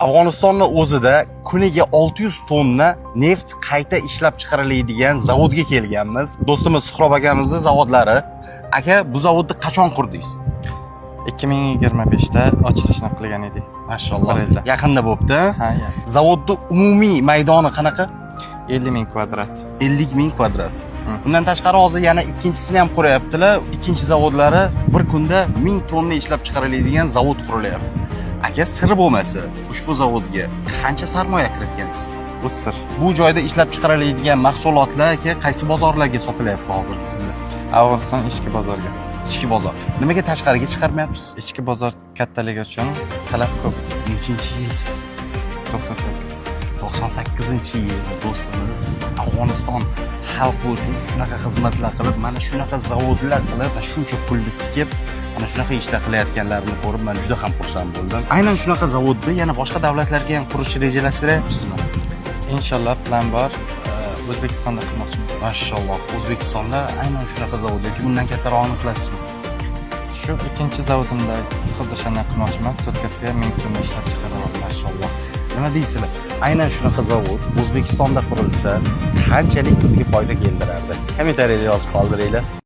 Afg'onistonning o'zida kuniga 600 tonna neft qayta ishlab chiqariladigan zavodga kelganmiz. Do'stimiz Suhrob akamizni zavodlari. Aka, bu zavodni qachon qurdingiz? 2025da ochilishini qilgan edik. Mashalloh. Bir yilda. Yaqinda bo'pti. Ha, ya. Zavodni umumiy maydoni qanaqa? 50 ming kvadrat. 50 ming kvadrat. Hı. Undan tashqari hozir yana ikkinchisini ham quryaptilar. Ikkinchi zavodlari bir kunda 1000 tonna ishlab chiqariladigan zavod qurilyapti. Aka, sir bo'lmasa, ushbu zavodga qancha sarmoya kiritgansiz? Bu sir. Bu joyda ishlab chiqariladigan mahsulotlar, aka, qaysi bozorlarga sotilyapti hozirgi kunda? Afg'oniston ichki bozorga. Ichki bozor. Nimaga tashqariga chiqarmayapsiz? Ichki bozor kattaligi uchun talab ko'p. Nechinchi yilsiz? 98. 98-yil do'stimiz Afg'oniston xalqi uchun shunaqa xizmatlar qilib, mana shunaqa zavodlar qilib, shuncha pulni tikib, mana shunaqa ishlar qilayotganlarini ko'rib, men juda ham xursand bo'ldim. Aynan shunaqa zavodni yana boshqa davlatlarga ham qurishni rejalashtiryapsizmi? Inshaalloh, plan bor. O'zbekistonda qilmoqchiman. Mashalloh, O'zbekistonda aynan shunaqa zavod yoki bundan kattarog'ini qilasizmi? Shu ikkinchi zavodimda xuddi shunday qilmoqchiman. Sutkasiga 1000 tonna ishlab chiqaraman. Mashalloh. Nima deysizlar? Aynan shunaqa zavod O'zbekistonda qurilsa, qanchalik bizga foyda keltirardi? Kommentariyada yozib qoldiringlar.